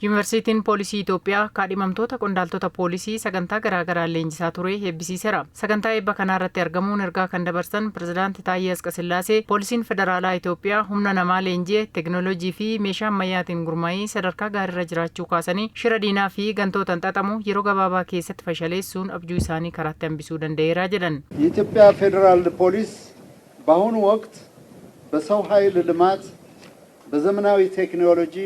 Yuunivarsiitiin Poolisii Itoophiyaa kaadhimamtoota qondaaltota poolisii sagantaa garaagaraan leenjisaa ture eebbisiiseera. Sagantaa eebba kanaarratti argamuun ergaa kan dabarsan Pirezidaanti Taayyee Asqasillaasee, Poolisiin Federaalaa Itoophiyaa humna namaa leenji'e, teeknooloojii fi meeshaa ammayyaatiin gurmaa'ee sadarkaa gaariirra jiraachuu kaasanii, shira diinaa fi gantootaan xaxamu yeroo gabaabaa keessatti fashaleessuun abjuu isaanii karaatti hambisuu danda'eera jedhan. የኢትዮጵያ ፌዴራል ፖሊስ በአሁኑ ወቅት በሰው ኃይል ልማት፣ በዘመናዊ ቴክኖሎጂ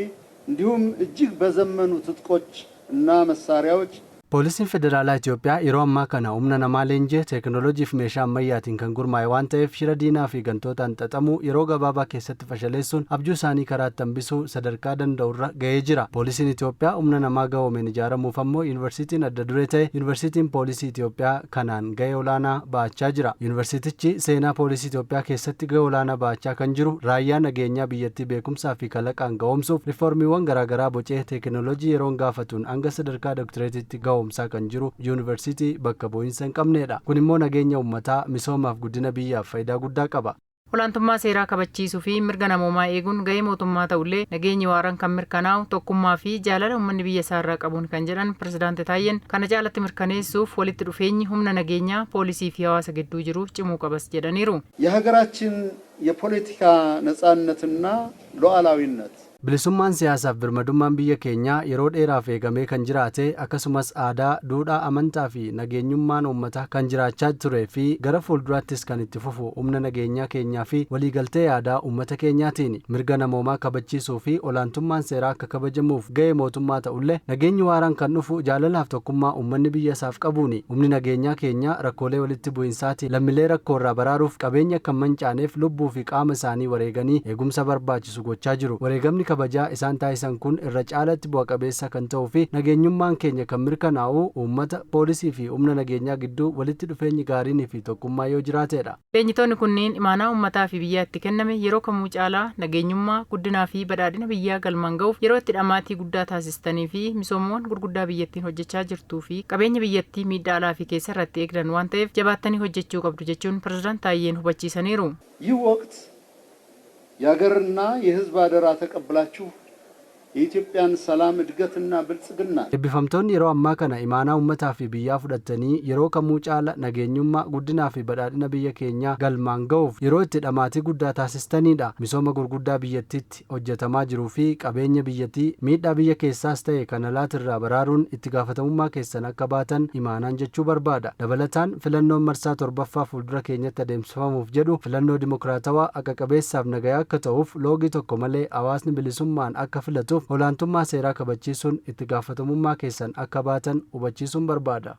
እንዲሁም እጅግ በዘመኑ ትጥቆች እና መሳሪያዎች Poolisiin Federaalaa Itoophiyaa yeroo ammaa kana humna namaa leenji'e, teeknooloojii fi meeshaa ammayyaatiin kan gurmaa'e waan ta'eef, shira diinaa fi gantootaan xaxamuu yeroo gabaabaa keessatti fashaleessuun abjuu isaanii karaatti hambisuu sadarkaa danda'urra ga'ee jira. Poolisiin Itoophiyaa humna namaa gahoomeen ijaaramuuf ammoo yuunivarsiitiin adda duree ta'e Yuunivarsiitiin Poolisii Itoophiyaa kanaan ga'ee olaanaa ba'achaa jira. Yuunivarsiitichi seenaa poolisii Itoophiyaa keessatti ga'ee olaanaa ba'achaa kan jiru raayyaa nageenyaa biyyattii beekumsaa fi kalaqaan gahoomsuuf riiformiiwwan garaagaraa bocee, teeknooloojii yeroon gaafatuun hanga sadarkaa dooktireetitti gahoomsaa kan jiru yuunivarsiitii bakka bu'iinsa hin qabnedha. Kun immoo nageenya uummataa, misoomaaf guddina biyyaaf faayidaa guddaa qaba. Olaantummaa seeraa kabachiisuu fi mirga namoomaa eeguun ga'ee mootummaa ta'ullee, nageenyi waaraan kan mirkanaa'u tokkummaa fi jaalala uummanni biyya isaarraa qabuun kan jedhan Pirezidaanti Taayyeen, kana caalatti mirkaneessuuf walitti dhufeenyi humna nageenyaa, poolisii fi hawaasa gidduu jiru cimuu qabas jedhaniiru. የሀገራችን የፖለቲካ ነጻነትና ሉዓላዊነት Bilisummaan siyaasaaf birmadummaan biyya keenyaa yeroo dheeraaf eegamee kan jiraate, akkasumas aadaa, duudhaa, amantaa fi nageenyummaan uummataa kan jiraachaa turee fi gara fuulduraattis kan itti fufu humna nageenyaa keenyaa fi waliigaltee aadaa uummata keenyaatiin. Mirga namoomaa kabachiisuu fi olaantummaan seeraa akka kabajamuuf ga'ee mootummaa ta'ullee, nageenyi waaraan kan dhufu jaalalaaf tokkummaa uummanni biyya isaaf qabuuni. Humni nageenyaa keenya rakkoolee walitti bu'insaatiin lammiilee rakkoorraa baraaruuf, qabeenya akka hin mancaaneef lubbuu fi qaama isaanii wareeganii eegumsa barbaachisu gochaa jiru. Wareegamni kabajaa isaan taasisan kun irra caalatti bu'a qabeessa kan ta'uu fi nageenyummaan keenya kan mirkanaa'u uummata, poolisii fi humna nageenyaa gidduu walitti dhufeenyi gaariinii fi tokkummaa yoo jiraatedha. Leenjitoonni kunneen imaanaa uummataa fi biyyaatti kenname yeroo kamuu caalaa nageenyummaa, guddinaa fi badhaadhina biyyaa galmaan ga'uuf yeroo itti dhamaatii guddaa taasistanii fi misoomawwan gurguddaa biyyattiin hojjechaa jirtuu fi qabeenya biyyattii miidhaa alaa fi keessa irratti eegdan waan ta'eef, jabaattanii hojjechuu qabdu jechuun Pirezidaant Taayyeen hubachiisaniiru. ይህ ወቅት የሀገርና የሕዝብ አደራ ተቀብላችሁ የኢትዮጵያን ሰላም፣ እድገትና ብልጽግና Eebbifamtoonni yeroo ammaa kana imaanaa uummataa fi biyyaa fudhatanii yeroo kamuu caala nageenyummaa, guddinaa fi badhaadhina biyya keenyaa galmaan ga'uuf yeroo itti dhamaatii guddaa taasistanidha. Misooma gurguddaa biyyattiitti hojjetamaa jiruu fi qabeenya biyyattii miidhaa biyya keessaas ta'e kan alaatirraa baraaruun itti gaafatamummaa keessan akka baatan imaanaan jechuu barbaada. Dabalataan, filannoon marsaa torbaffaa fuuldura keenyatti adeemsifamuuf jedhu filannoo dimokiraatawaa, haqa qabeessaaf nagayaa akka ta'uuf, loogii tokko malee hawaasni bilisummaan akka filatuuf olaantummaa seeraa kabachiisuun itti gaafatamummaa keessan akka baatan hubachiisuun barbaada.